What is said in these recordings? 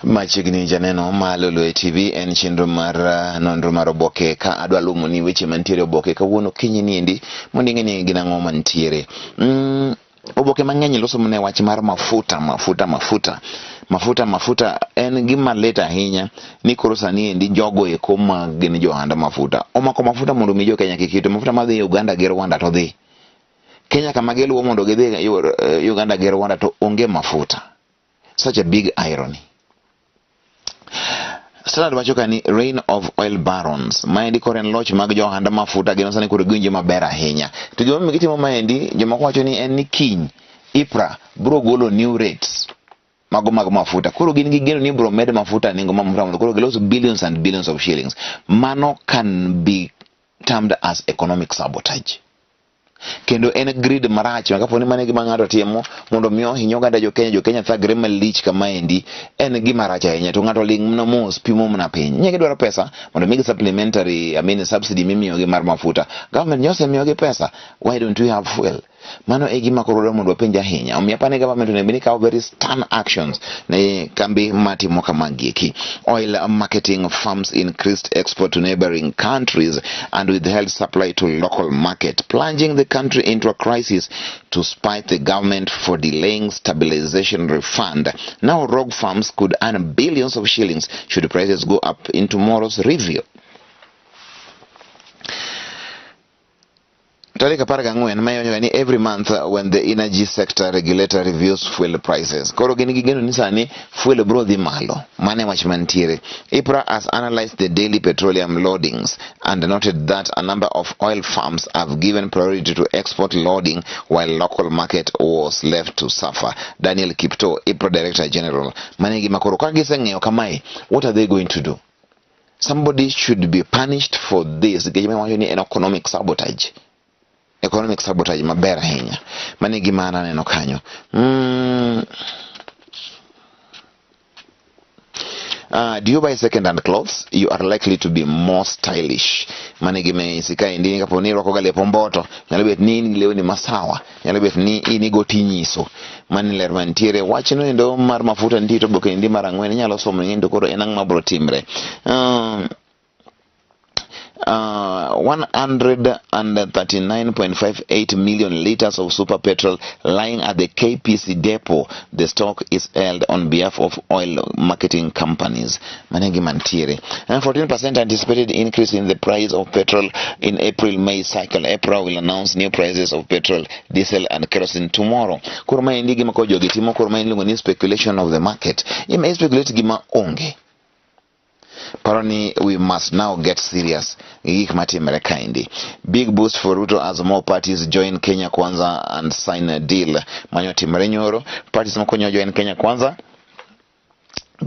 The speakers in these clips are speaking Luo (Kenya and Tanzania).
Machiegni janeno ma Lolwe TV en chenro mar nonro mar oboke ka adwa lumo ni weche mantiere oboke kawuono kinyi niendi mondo ing'e ni gin ang'o mantiere. Oboke mang'eny loso mana e wach mar mafuta, mafuta, mafuta. Mafuta, mafuta en gima lit ahinya ni koro sani endi jogo eko ma gin jo ohand mafuta omako mafuta mondo mi jo Kenya kik yud mafuta madhi Uganda gi Rwanda to dhi. Kenya kama giluwo mondo gidhi Uganda gi Rwanda to onge mafuta. Such a big irony. Standard wacho ka ni reign of oil barons. Maendi koro en loch mag jo ohand mafuta gin sani koro giwinjo maber ahinya. To gimomiyo gitimo maendi jomoko wacho ni en ni kiny EPRA biro golo new rates mago mag mafuta. Koro gin gi geno ni ibiro med mafuta nengo mar mafuta mondo koro gilos billions and billions of shillings. Mano can be termed as economic sabotage. Kendo en greed marach ma kapo ni mano e gima ng'ato timo mondo mi ohiny oganda jo Kenya, jo Kenya thagre malich kamaendi, en gima rach ahinya. To ng'ato ling' mana mos, pimo mana piny. Nye gidwaro pesa mondo migi supplementary, I mean subsidy mimiyogi mar mafuta. Government nyo osemiyogi pesa. Why don't we have fuel? Mano e gima koro dwa mondo wapenj ahinya. Omiyo apani government onego bed ni kawo very stern actions ne kambi matimo kama gieki. Oil marketing firms increased export to neighboring countries and withheld supply to local market, plunging the country into a crisis to spite the government for delaying stabilization refund. Now rogue firms could earn billions of shillings should prices go up in tomorrow's review. Tarik 14 ma iwacho ni every month when the energy sector regulator reviews fuel prices. Koro gin gi geno ni sani fuel bro dhi malo. Mano e wach mantiere. EPRA has analyzed the daily petroleum loadings and noted that a number of oil firms have given priority to export loading while local market was left to suffer. Daniel Kiptoo, EPRA Director General. Mano e gima koro ka giseng'eyo kamae, what are they going to do? Somebody should be punished for this. Nikech ma wacho ni en economic sabotage. Economic sabotage maber ahinya. Mano e gima an aneno kanyo. Do you buy second-hand clothes? You are likely to be more stylish. Mano e gima inyisi kaendi kapo ni irwako ga lep omboto, nyalo bet ni in gi lewni masawa, nyalo bet ni in igo tinyiso. Mano e ler mantiere. Wachno endo mar mafuta nitie to oboke endi mar ang'wen inyalo somo ing'e to koro en ang'o mabiro timre. 139.58 million liters of super petrol lying at the KPC depot. The stock is held on behalf of oil marketing companies. Mano e gima nitiere. 14% anticipated increase in the price of petrol in April-May cycle. EPRA will announce new prices of petrol, diesel and kerosene tomorrow. Koro maendi gima koro jogi timo, koro mae iluongo ni speculation of the market. Ima speculate gima onge. Paro ni we must now get serious gi gik matimre kaendi. Big boost for Ruto as more parties join Kenya Kwanza and sign a deal. Manyo timre nyoro, parties moko nyo join Kenya Kwanza.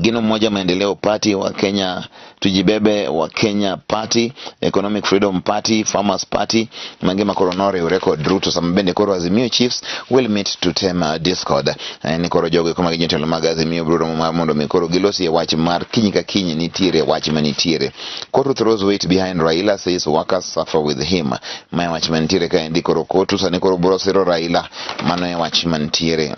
Gin Umoja Maendeleo Party wa Kenya Tujibebe wa Kenya Party, Economic Freedom Party, Farmers Party, mangima koro noriwre kod Ruto sama bende koro Azimio Chiefs will meet to tame discord. Ni koro jogo eko mag jotelo mag Azimio biro romo mar mondo mi koro gilosie wach mar kiny ka kiny nitiere wach manitiere. Kotu throws weight behind Raila, says workers suffer with him. Mae wach mantiere kaendi koro Kotu sani koro biro siro Raila. Mano e wach mantiere.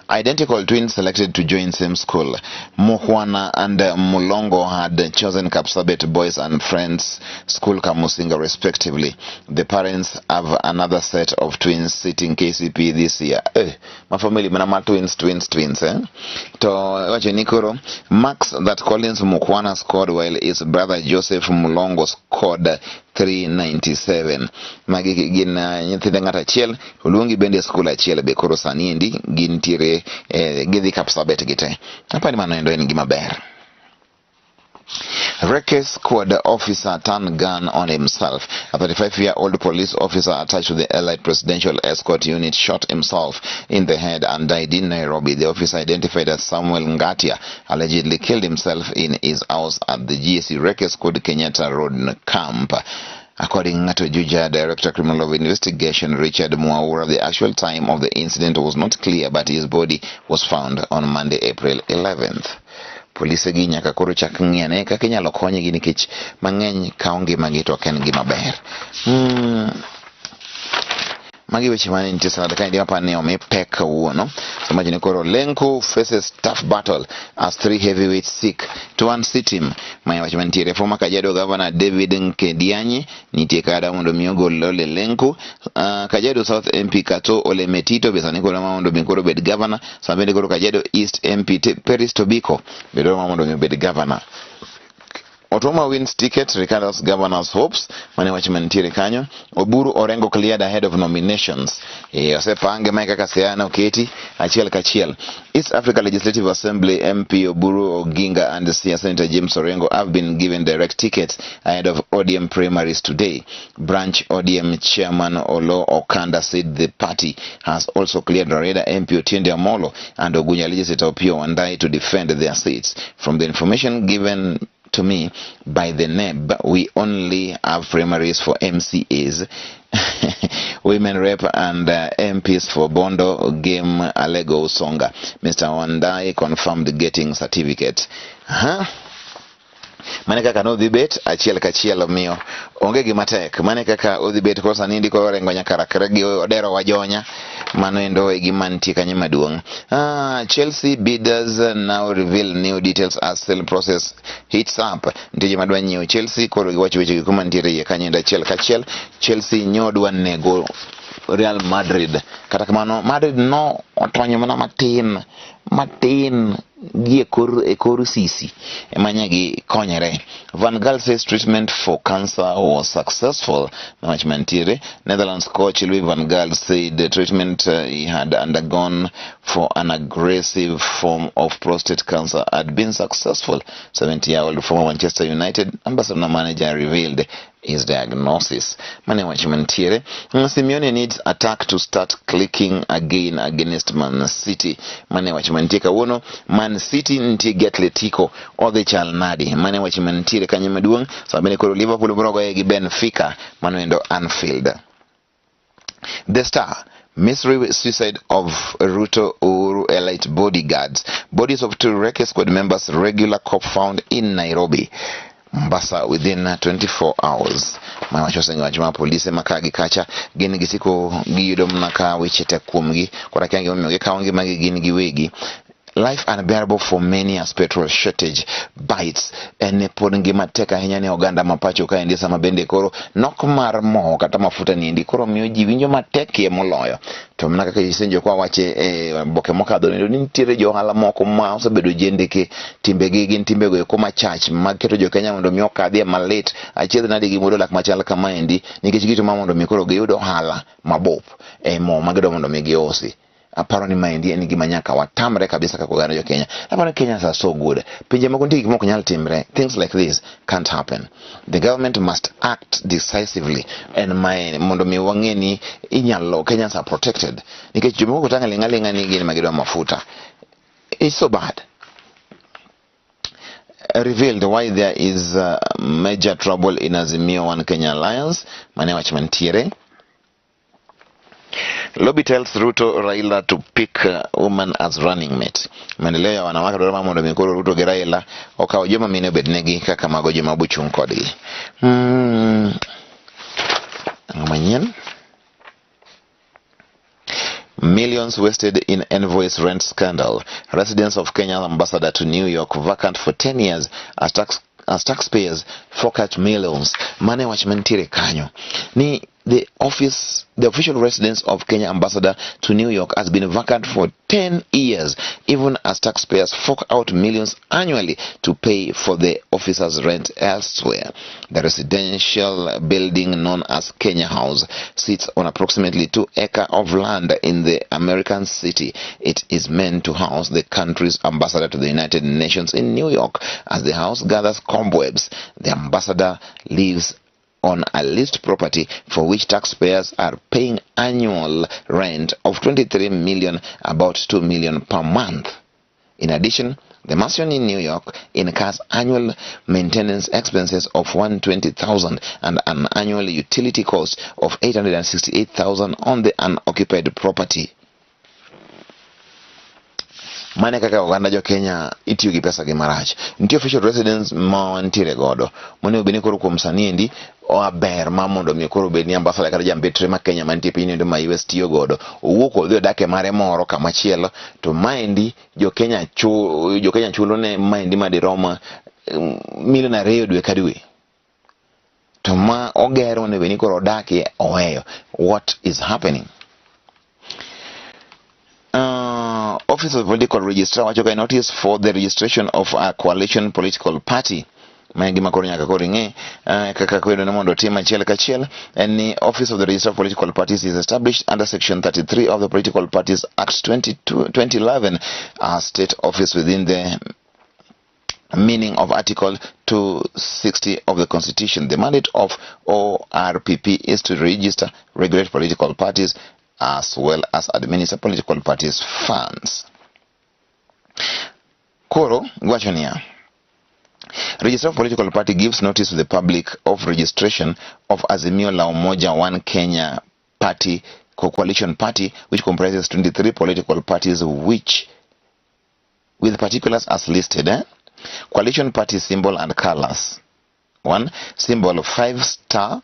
Identical twins selected to join same school. Mukhwana and Mulongo had chosen Kapsabet Boys and Friends School Kamusinga respectively. The parents have another set of twins sitting KCP this year. Ma family mana ma twins, twins, twins. To wacho ni koro marks that Collins Mukhwana scored while his brother Joseph Mulongo scored 397. Magi gin nyithind ng'ato achiel, oluongi bende e skul achiel be koro sani endi gintiere, gidhi Kapsabet gi te. Apani mano endo en gima ber. Recce squad officer turned gun on himself. A 35-year-old police officer attached to the Allied Presidential Escort Unit shot himself in the head and died in Nairobi. The officer, identified as Samuel Ngatia, allegedly killed himself in his house at the GSC Recce Squad Kenyatta Road camp. According to Juja Director Criminal of Investigation Richard Mwaura, the actual time of the incident was not clear, but his body was found on Monday, April 11th. Polise gi nyaka koro chak ng'i ane kaka inyalo konygi nikech mang'eny kawo ngimagi to ok en gima ber. Magi weche mane nitie sana ka ndima pane omi pek kawuono. Sama jini koro Lenku faces tough battle as three heavyweights seek to unseat him. Maya wach mantiere former Kajiado Governor David Nkedianyi nitie kada mondo mi ogol Ole Lenku. Kajiado South MP Kato Ole Metito be sani koro mondo mi koro bed governor. Sama bende koro Kajiado East MP Peris Tobiko be dwaro mondo mi obed governor. Otuoma wins ticket, rekindles governor's hopes. Mane wach mantiere kanyo. Oburu Orengo cleared ahead of nominations. Osepange mae kaka Siaya noketi achiel kachiel. East Africa Legislative Assembly MP Oburu Oginga and Siaya Senator James Orengo have been given direct tickets ahead of ODM primaries today. Branch ODM chairman Olo Okanda said the party has also cleared Rarieda MP Otiende Amolo and Ogunya Legislator Opiyo Wandayi to defend their seats. From the information given to me by the NEB, we only have primaries for MCAs, women rep and MPs for Bondo, Game, Alego, Usonga. Mr. Wandayi confirmed getting certificate. Huh? Mane kaka nodhi bet achiel kachiel, omiyo onge gima tek. Mane kaka odhi bet koro sani ndiko Orengo nyaka rakre gi Odero Wajonya. Mano endo e gima nitie kanyo maduong'. Chelsea bidders now reveal new details as sale process heats up. Nitie joma dwa nyiewo Chelsea, koro giwacho weche gi kuma nitiere iye kanyo endo achiel kachiel. Chelsea nyodwa nego Real Madrid. Kata kamano Madrid no otonyo mana matin matin gi e kor sisi ema nyagi konyore. Van Gaal says treatment for cancer was successful. Wach mantiere, Netherlands coach Louis van Gaal said the treatment he had undergone for an aggressive form of prostate cancer had been successful. 70-year-old former Manchester United and Barcelona manager revealed his diagnosis. Mane wach mantiere, Simeone needs attack to start clicking again against Man City. Mane wach mantie kawuono, Man City nitie gi Atletico, odhi chal nadi? Mane wach mantiere kanyo maduong', sama bende koro Liverpool biro goye gi Benfica, mano endo Anfield. The Star. Mystery suicide of Ruto Uhuru elite bodyguards. Bodies of two Recce squad members regular cop found in Nairobi, Mombasa within 24 hours. Ma wacho osengo wach ma polise ma ka gi kacha gin gisiko giyudo mana ka weche tek kuomgi koro akia gimomiyo gikawo ngimagi gin giwegi. Life unbearable for many as petrol shortage bites. En pod ngima tek ahinya ne oganda ma pacho kaendi sama bende koro nok mar mo kata mafuta niendi koro miyo ji winjo matekie moloyo. To mana kaka isenjo kwa wache e boke mokadho ni nitiere jo ohala moko ma osebedo jendeke, timbegi gin timbego eko machach mag keto jo Kenya mondo mi okadhie malit achiedh nadi gi muodo lak machal kamaendi nikech gitimo mondo mi koro giyud ohala mabup e mo magidwa mondo mi giusi. Aparo ni maendi en gima nyaka watamre kabisa kaka oganda jo Kenya. Aparo ni Kenyans are so good. Pinje moko nitie gik mok nyal timre. Things like this can't happen. The government must act decisively en mae mondo mi wang'e ni inyalo Kenyans are protected. Nikech jomoko tang' ling' aling'a ni gin ma gidwa mafuta. It's so bad. Revealed why there is major trouble in Azimio One Kenya Alliance. Mane wach mantiere. Lobby tells Ruto Raila to pick woman as running mate. Maendeleo ya wanawake dwaro mondo mi koro Ruto gi Raila okaw joma mine obednegi kaka mago joma bochung' kodgi. Ang'o manyien? Millions wasted in Envoy's rent scandal. Residence of Kenya ambassador to New York vacant for 10 years as taxpayers fork out millions. Mane wach mantiere kanyo. Ni the office, the official residence of Kenya ambassador to New York has been vacant for 10 years, even as taxpayers fork out millions annually to pay for the officer's rent elsewhere. The residential building known as Kenya House sits on approximately 2 acres of land in the American city. It is meant to house the country's ambassador to the United Nations in New York. As the house gathers cobwebs, the ambassador lives on a leased property for which taxpayers are paying annual rent of 23 million, about 2 million per month. In addition, the mansion in New York incurs annual maintenance expenses of 120,000 and an annual utility cost of 868,000 on the unoccupied property. Mane kaka oganda jo Kenya itiyo gi pesa gi marach. Nitie official residence ma wantiere godo. Monego bed ni koro kuom sani endi oa ber ma mondo mi koro bed ni ambassador kata jambetre ma Kenya mantie piny endo ma US tiyo godo. Owuok odhi odak e mare moro kama chielo to maendi jo Kenya chu jo Kenya chulo ne maendi madirom milion 2 dwe ka dwe. To ma ogero onego bed ni koro odakie oweyo. What is happening? Office of Political Registrar wacho ka notice for the registration of a coalition political party. Ma en gima koro nyaka koro ing'e kaka kwedo ne mondo otim achiel kachiel en ni Office of the Registrar of Political Parties is established under Section 33 of the Political Parties Act 2011 as state office within the meaning of Article 260 of the Constitution. The mandate of ORPP is to register, regulate political parties as well as administer political parties' funds. Koro, giwacho niya, Registrar of Political Party gives notice to the public of registration of Azimio la Umoja One Kenya Party Coalition Party, which comprises 23 political parties, which with particulars as listed. Coalition party symbol and colors. 1. Symbol 5 star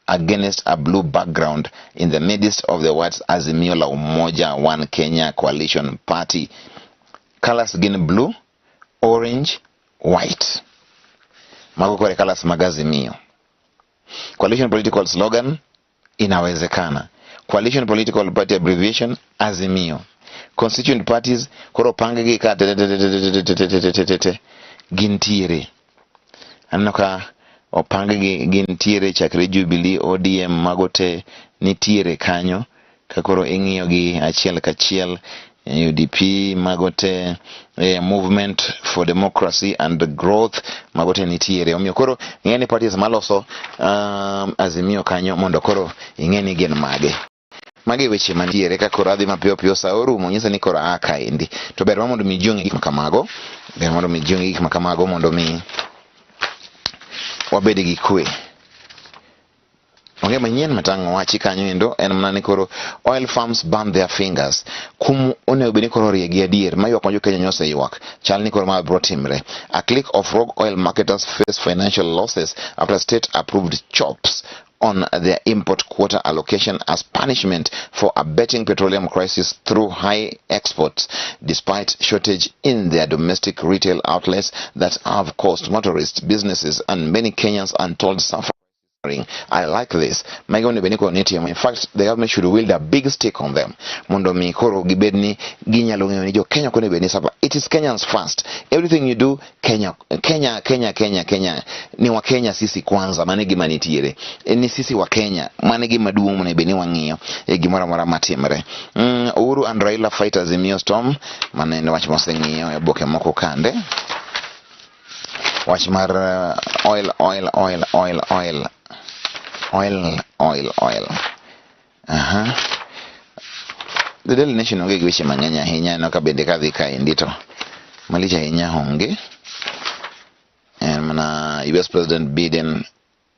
against a blue background in the midst of the words Azimio la Umoja One Kenya Coalition Party. Colors gin blue, orange, white. Mago kore colors mag Azimio. Coalition political slogan inawezekana. Coalition political party abbreviation Azimio. Constituent parties koro pang gi ka te gintiere. Aneno ka opang gi gintiere chakre Jubilee, ODM mago te nitiere kanyo ka koro ing'iyo gi achiel kachiel. UDP mago te, Movement for Democracy and Growth mago te nitiere. Omiyo koro ing'e ni parties maloso Azimio kanyo mondo koro ing'e ni gin mage. Magi weche mantiere ka koro adhi mapiyo piyo sa orumo nyisa ni koro aa kaendi. To ber ma mondo mi ji ong'e gik makamago, ber mondo mi ji ong'e gik makamago mondo mi wabed gi kwe. Onge manyien matang' owachi kanyo endo en mana ni koro oil firms burn their fingers. Kum onego bed ni koro oriegi adier ma ywak ma jo Kenya nyose ywak. Chal ni koro ma biro timre. A clique of rogue oil marketers face financial losses after state approved chops on their import quota allocation as punishment for abetting petroleum crisis through high exports, despite shortage in their domestic retail outlets that have caused motorists, businesses, and many Kenyans untold suffering. I like this. Mago onego bed ni koro nitimo. In fact, the government should wield a big stick on them. Mondo mi koro gibed ni ginyalo ng'eyo ni jo Kenya ok onego bed ni suffer. It is Kenyans first. Everything you do, Kenya, Kenya, Kenya, Kenya, Kenya. Ni wa Kenya sisi kwanza, mano e gima nitiere. Ni sisi wa Kenya, mano e gima duong' monego bed ni wang'iyo e gimoro amora matimre. Uhuru and Raila fight Azimio storm, mano en wach moseng'iyo e oboke moko kande. Wach mar oil, oil, oil, oil, oil. Oil, oil, oil. Aha. The Daily Nation onge gi weche mang'eny ahinya, aneno ka bende kadhi kaendi to malich ahinya onge. En mana US President Biden,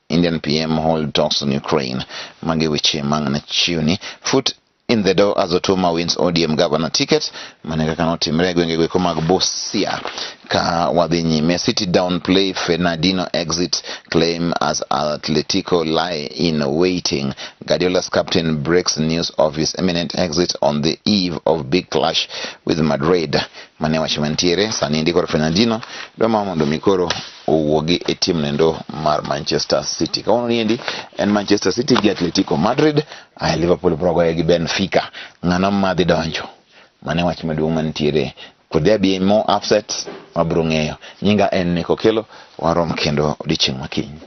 Indian PM hold talks on Ukraine. Magi weche mang' nachiwni. Foot in the door as Otuoma wins ODM governor ticket. Mane kaka notimre e gwenge goeko mag Busia. Ka wadhi nyime, City downplay Fernandinho exit claim as Atletico lie in waiting. Guardiola's captain breaks news of his imminent exit on the eve of big clash with Madrid. Mane wach mantiere sani endi koro Fernandinho dwa ma mondo mi koro owuogi e tim nendo mar Manchester City. Kawuono ni endi en Manchester City gi Atletico Madrid, ae Liverpool biro goye gi Benfica. Ng'ano madhi donjo? Mane wach maduong' mantiere. Could there be more upsets? Wabiro ng'eyo. Nyinga en Nick Okello, warom kendo odiochieng' makiny.